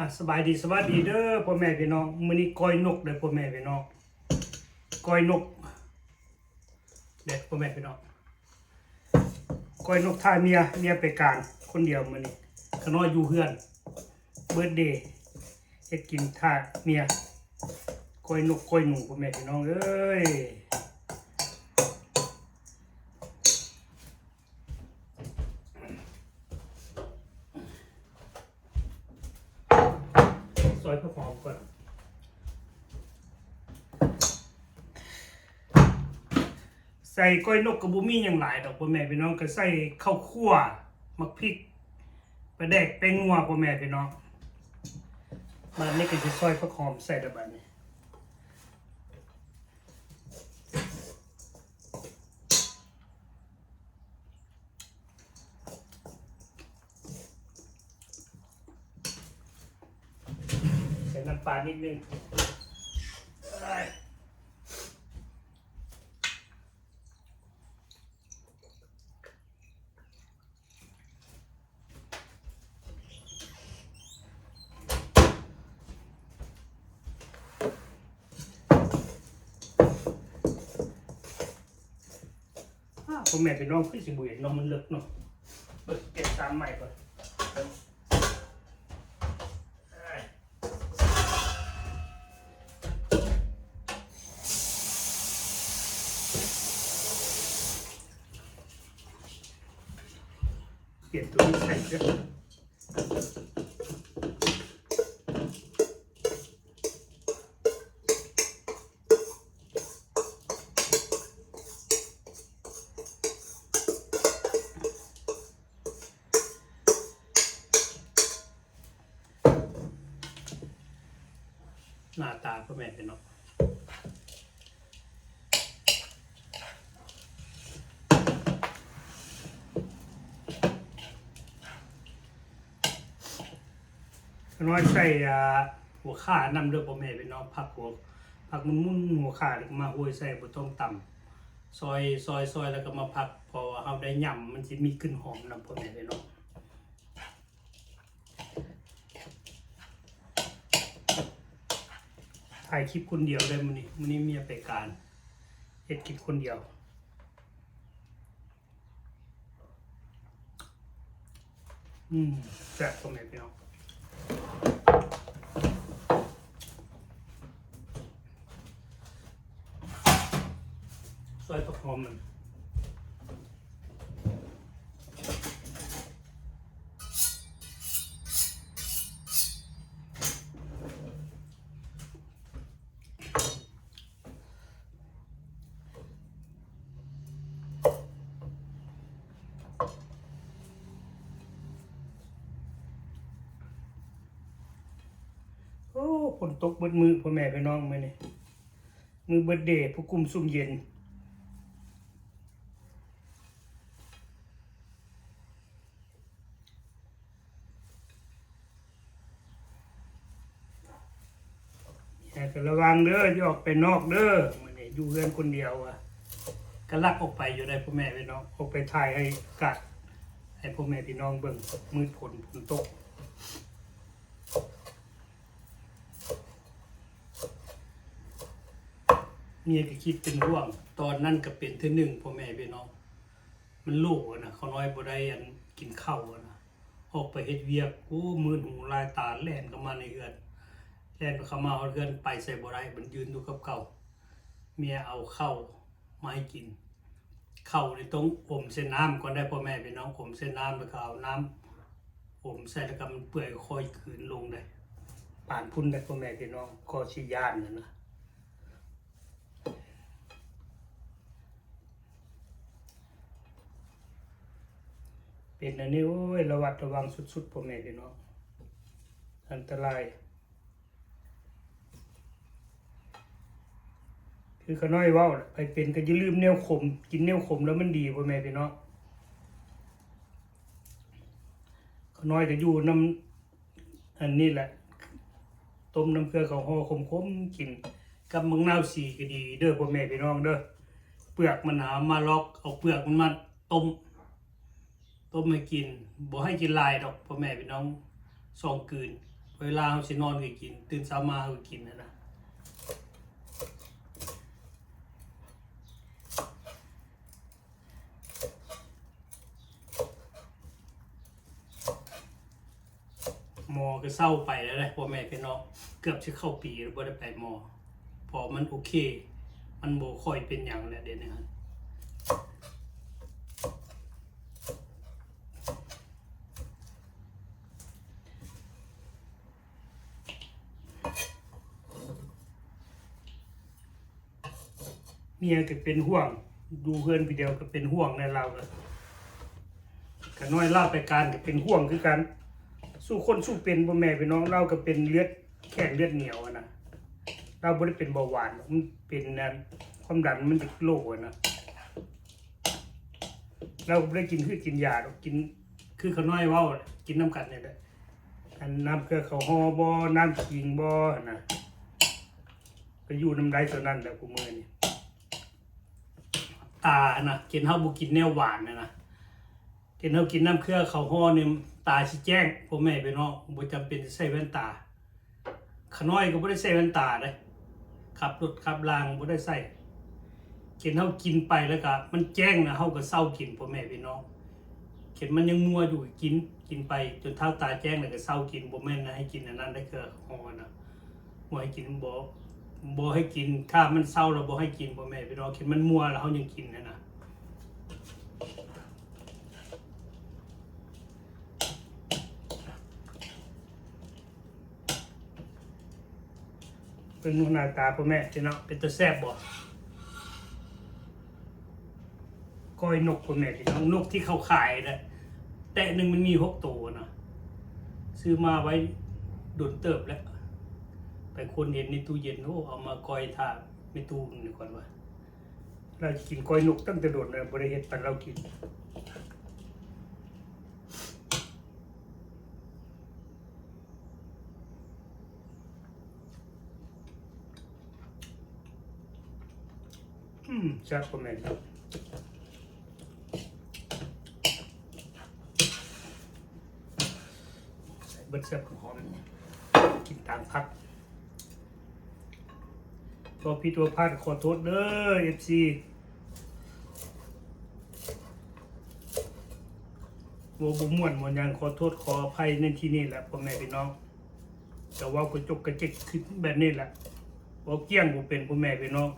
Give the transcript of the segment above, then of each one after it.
ອ່າ ສະບາຍດີ ສະຫວັດດີເດີພໍ່ແມ່ພີ່ນ້ອງ. ມື້ນີ້ກ້ອຍນົກເດີພໍ່ແມ່ພີ່ນ້ອງ ກ້ອຍນົກເດີພໍ່ແມ່ພີ່ນ້ອງ ກ້ອຍນົກຖ້າເມຍ ເມຍໄປການຄົນດຽວມື້ນີ້. ຂະນ້ອຍຢູ່ເຮືອນ ເບີດເດ ເຮັດກິນຖ້າເມຍ ກ້ອຍນົກກ້ອຍໜູພໍ່ແມ່ພີ່ນ້ອງເອີຍ. ຊອຍຜັກຫອມກ່ອນ ໃສ່ກ້ອຍນົກກໍບໍ່ມີຫຍັງຫຼາຍດອກພໍ່ແມ່ພີ່ນ້ອງ ກໍໃສ່ເຂົ້າຂົ້ວ ໝາກພິກ ປາແດກ ແປ້ງນົວພໍ່ແມ່ພີ່ນ້ອງ. ບາດນີ້ກໍຊິຊອຍຜັກຫອມໃສ່ລະບາດນີ້. ໃສ່ນ້ຳປານິດໜຶ່ງ. ອ້າ ພໍ່ແມ່ພີ່ນ້ອງ ຄືຊິບໍ່ເຫັນເນາະ ມັນເລິກເນາະ. ເບິ່ງ ປ່ຽນສາງໃໝ່ກ່ອນ. ປ່ຽນໂຕນີ້ໃສ່ເດີ. ໜ້າຕາພໍ່ແມ່ພີ່ນ້ອງ ຂ້ານ້ອຍໃສ່ ອ່າ ຫົວຂ່ານຳເດີພໍ່ແມ່ພີ່ນ້ອງ. ຜັກຫົວ ຜັກໝຸ່ນໆ ຫົວຂ່າ ແລ້ວກໍມາໂຮຍໃສ່ ບໍ່ຕ້ອງຕຳ. ຊອຍ ຊອຍ ຊອຍ ແລ້ວກໍມາຜັກ ເພາະວ່າເຮົາໄດ້ຍຳ ມັນຊິມີກິ່ນຫອມນຳພໍ່ແມ່ພີ່ນ້ອງ. ຖ່າຍຄລິບຄົນດຽວໄດ້ມື້ນີ້ ມື້ນີ້ເມຍໄປການ ເຮັດກິນຄົນດຽວ. ອືມ ແຊບພໍ່ແມ່ພີ່ນ້ອງ. ຊອຍຜັກຫອມມັນ ໂອ້ ຝົນຕົກເບິດມື້ພໍ່ແມ່ພີ່ນ້ອງ ມື້ນີ້ ມື້ເບີດເດ ຜູ້ກຸ້ມຊຸ່ມເຢັນ. ແຕ່ກໍລະວັງເດີ ຢ່າອອກໄປນອກເດີ. ມື້ນີ້ຢູ່ເຮືອນຄົນດຽວ ອະ ກໍລັກອອກໄປຢູ່ໄດ໋ພໍ່ແມ່ພີ່ນ້ອງ ອອກໄປຖ່າຍໃຫ້ອາກາດໃຫ້ພໍ່ແມ່ພີ່ນ້ອງເບິ່ງ ມືດຝົນ ຝົນຕົກ. ເມຍກໍຄິດເປັນຫ່ວງ ຕອນນັ້ນກໍເປັນເທື່ອໜຶ່ງພໍ່ແມ່ພີ່ນ້ອງ ມັນໂຫຼນະ ຂ້ານ້ອຍບໍ່ໄດ້ ອັນ ກິນເຂົ້ານະ ອອກໄປເຮັດວຽກ ໂອ້ ມືດຫູຫຼາຍຕາ ແລ່ນເຂົ້າມາໃນເຮືອນ ແລ່ນເຂົ້າມາຮອດເຮືອນ ໄປໃສບໍ່ໄດ້ ມັນຢືນຢູ່ກັບເກົ່າ. ເມຍເອົາເຂົ້າມາໃຫ້ກິນ ເຂົ້ານີ້ຕ້ອງອົມໃສ່ນ້ຳກ່ອນໄດ໋ພໍ່ແມ່ພີ່ນ້ອງ ອົມໃສ່ນ້ຳ ແລ້ວກໍເອົານ້ຳອົມໃສ່ ແລ້ວກໍມັນເປື່ອຍ ຄ່ອຍກືນລົງໄດ໋. ປານພຸ້ນໄດ໋ພໍ່ແມ່ພີ່ນ້ອງ ກໍຊິຢ້ານຫັ້ນນະ. ເປັນອັນນີ້ ໂອ້ຍ ລະວັດລະວັງສຸດໆ ພໍ່ແມ່ພີ່ນ້ອງ ອັນຕະລາຍ. ຄືຂ້ານ້ອຍເວົ້າແຫຼະ ໃຜເປັນກໍຢ່າລືມແນວຂົມ ກິນແນວຂົມແລ້ວມັນດີ ພໍ່ແມ່ພີ່ນ້ອງ. ຂ້ານ້ອຍກໍຢູ່ນຳ ອັນນີ້ແຫຼະ ຕົ້ມນ້ຳເກືອເຂົ້າຫໍ່ຂົມໆ ກິນກັບໝາກນາວສີກໍດີເດີ ພໍ່ແມ່ພີ່ນ້ອງເດີ. ເປືອກມັນຫາມາລອກ ເອົາເປືອກມັນມາຕົ້ມ ຕົ້ມໃຫ້ກິນ ບໍ່ໃຫ້ກິນຫຼາຍດອກ ພໍ່ແມ່ພີ່ນ້ອງ ສອງກືນ. ເວລາເຮົາຊິນອນກໍກິນ ຕື່ນເຊົ້າມາເຮົາກໍກິນຫັ້ນນະ. ໝໍກໍເຊົາໄປແລ້ວເດ້ ພໍ່ແມ່ພີ່ນ້ອງ ເກືອບຊິເຂົ້າປີແລ້ວບໍ່ໄດ້ໄປໝໍ ເພາະມັນໂອເຄ ມັນບໍ່ຄ່ອຍເປັນຫຍັງແລ້ວດຽວນີ້ຫັ້ນ. ເມຍກໍເປັນຫ່ວງ ຢູ່ເຮືອນຜູ້ດຽວກໍເປັນຫ່ວງແຫຼະ ລາວກໍ ຂະນ້ອຍລາວໄປການກໍເປັນຫ່ວງຄືກັນ ສູ້ຄົນສູ້ເປັນ ພໍ່ແມ່ພີ່ນ້ອງ ລາວກໍເປັນເລືອດແຂງເລືອດໜຽວຫັ້ນນະ ລາວບໍ່ໄດ້ເປັນເບົາຫວານ ມັນເປັນອັນ ຄວາມດັນມັນຈະໂລຫັ້ນນະ ລາວກໍບໍ່ໄດ້ກິນພືດກິນຢາດອກ ກິນຄືຂະນ້ອຍເວົ້າ ກິນນຳກັນນີ້ແຫຼະ ອັນນ້ຳເຄືອເຂົ້າຫໍ່ບໍ ນ້ຳຂີງບໍຫັ້ນນະ ກໍຢູ່ນຳໄດ້ສ່ຳນັ້ນແຫຼະ ຄູ່ມື້ນີ້. ຕານະ ຄັນເຮົາບໍ່ກິນແນວຫວານນະ ຄັນເຮົາກິນນ້ຳເຄືອເຂົ້າຫໍ່ນີ້ ຕາຊິແຈ້ງ ພໍ່ແມ່ພີ່ນ້ອງ ບໍ່ຈຳເປັນຈະໃສ່ແວ່ນຕາ ຂະນ້ອຍກໍບໍ່ໄດ້ໃສ່ແວ່ນຕາເດ້ ຂັບລົດຂັບລາງບໍ່ໄດ້ໃສ່ ຄັນເຮົາກິນໄປແລ້ວກະມັນແຈ້ງນະ ເຮົາກໍເຊົາກິນ ພໍ່ແມ່ພີ່ນ້ອງ ຄັນມັນຍັງມົວຢູ່ກໍກິນ ກິນໄປຈົນເທົ່າຕາແຈ້ງແລ້ວກໍເຊົາກິນ ບໍ່ແມ່ນໃຫ້ກິນອັນນັ້ນໄດ້ ເຄືອຫໍ່ນະ ບໍ່ໃຫ້ກິນ ບໍ່ ບໍ່ໃຫ້ກິນ ຖ້າມັນເຊົາແລ້ວບໍ່ໃຫ້ກິນ ພໍ່ແມ່ພີ່ນ້ອງ ຄັນມັນມົວແລ້ວເຮົາຍັງກິນຫັ້ນນະ. ເບິ່ງໜ້າຕາພໍ່ແມ່ພີ່ນ້ອງ ເປັນຕາແຊບບໍ່? ກ້ອຍນົກພໍ່ແມ່ພີ່ນ້ອງ ນົກທີ່ເຂົາຂາຍນະ ແຕະໜຶ່ງມັນມີຫົກໂຕນະ ຊື້ມາໄວ້ດົນເຕີບແລ້ວ ໄປຄົ້ນເຫັນໃນຕູ້ເຢັນ ໂອ້ ເອົາມາກ້ອຍຖ້າແມ່ຕູ້ນີ້ກ່ອນວ່າ ລາວກິນກ້ອຍນົກຕັ້ງແຕ່ດົນແລ້ວ ບໍ່ໄດ້ເຮັດປັນລາວກິນ. ອືມ ແຊບກວ່າແມ່ນ ໃສ່ເບິດ ແຊບຫອມ ກິນຕາມຜັກ. ເວົ້າຜິດເວົ້າພາດຂໍໂທດເດີ ເອັຟຊີ ເວົ້າບໍ່ມ່ວນບໍ່ຫຍັງ ຂໍໂທດຂໍອະໄພໃນທີ່ນີ້ແຫຼະ ພໍ່ແມ່ພີ່ນ້ອງ ຈະເວົ້າກະຈົກກະຈິກຄືແບບນີ້ແຫຼະ ເວົ້າກ້ຽງບໍ່ເປັນ ພໍ່ແມ່ພີ່ນ້ອງ.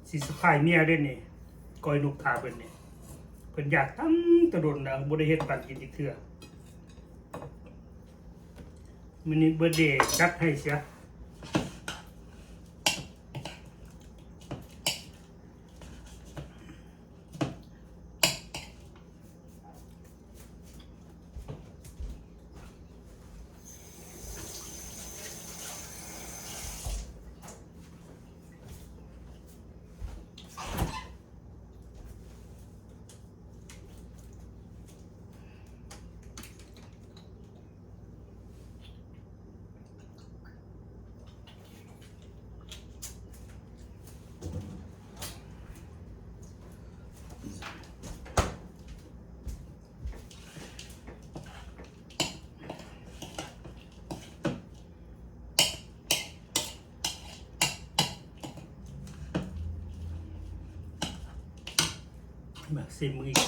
ຊິສະພາຍເມຍເດ້ນີ້ ກ້ອຍນົກຖ້າເພິ່ນນີ້ ເພິ່ນຢາກຕັ້ງແຕ່ດົນແລ້ວ ບໍ່ໄດ້ເຮັດປັນກິນຈັກເທື່ອ ມື້ນີ້ເບີດເດ ຈັດໃຫ້ຊະ. ມາຊີມມື້ອີກ. ມ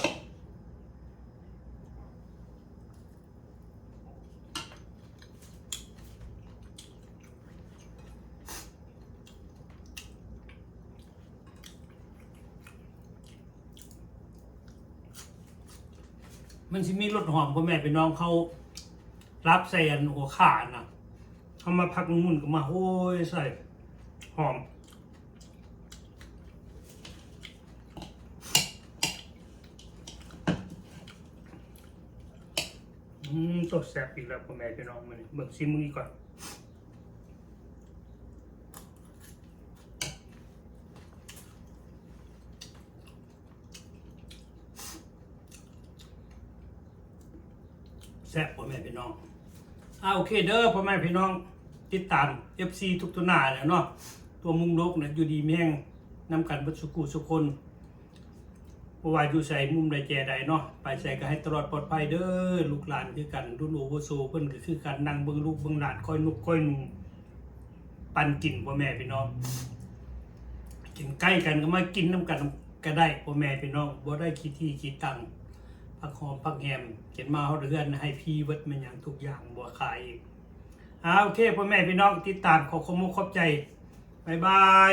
ັນຊິມີລົດຫອມ ພໍ່ແມ່ພີ່ນ້ອງ ເຂົາລາບໃສ່ອັນຫົວຂ່ານະ ເຮົາມາຜັກໝຸ່ນກໍມາໂຮຍໃສ່ ຫອມ. ອືມ ໂຕແຊບອີກແລ້ວ ພໍ່ແມ່ພີ່ນ້ອງ ມື້ນີ້ເບິ່ງຊີມມື້ນີ້ກ່ອນ. ແຊບ ພໍ່ແມ່ພີ່ນ້ອງ. ອາ ໂອເຄເດີ ພໍ່ແມ່ພີ່ນ້ອງ ຕິດຕາມ ເອັຟຊີ ທຸກໆໜ້າແຫຼະເນາະ ທົ່ວມຸມໂລກນະ ຢູ່ດີມີແຮງນຳກັນເບິດສູ່ຜູ້ສູ່ຄົນ. ບໍ່ວ່າຢູ່ໃສ ມຸມໃດແຈໃດເນາະ ໄປໃສກໍໃຫ້ຕະຫຼອດປອດໄພເດີ ລູກຫຼານຄືກັນ ລຸ້ນອາວຸໂສເພິ່ນກໍຄືກັນ ນັ່ງເບິ່ງລູກເບິ່ງຫຼານ ຄອຍນຸກຄອຍນຸ່ງ ປັນກິນພໍ່ແມ່ພີ່ນ້ອງ ກິນໃກ້ກັນກໍມາກິນນຳກັນກໍໄດ້ພໍ່ແມ່ພີ່ນ້ອງ ບໍ່ໄດ້ຂີ້ຖີ່ຂີ້ຕັງ ຜັກຫອມຜັກແຫມ ກິນມາຮອດເຮືອນໃຫ້ພີເບິດແມ່ນຫຍັງທຸກຢ່າງ ບໍ່ຂາຍອີກ. ອາ ໂອເຄ ພໍ່ແມ່ພີ່ນ້ອງ ຕິດຕາມ ຂໍຂອບອົກຂອບໃຈ ບາຍບາຍ.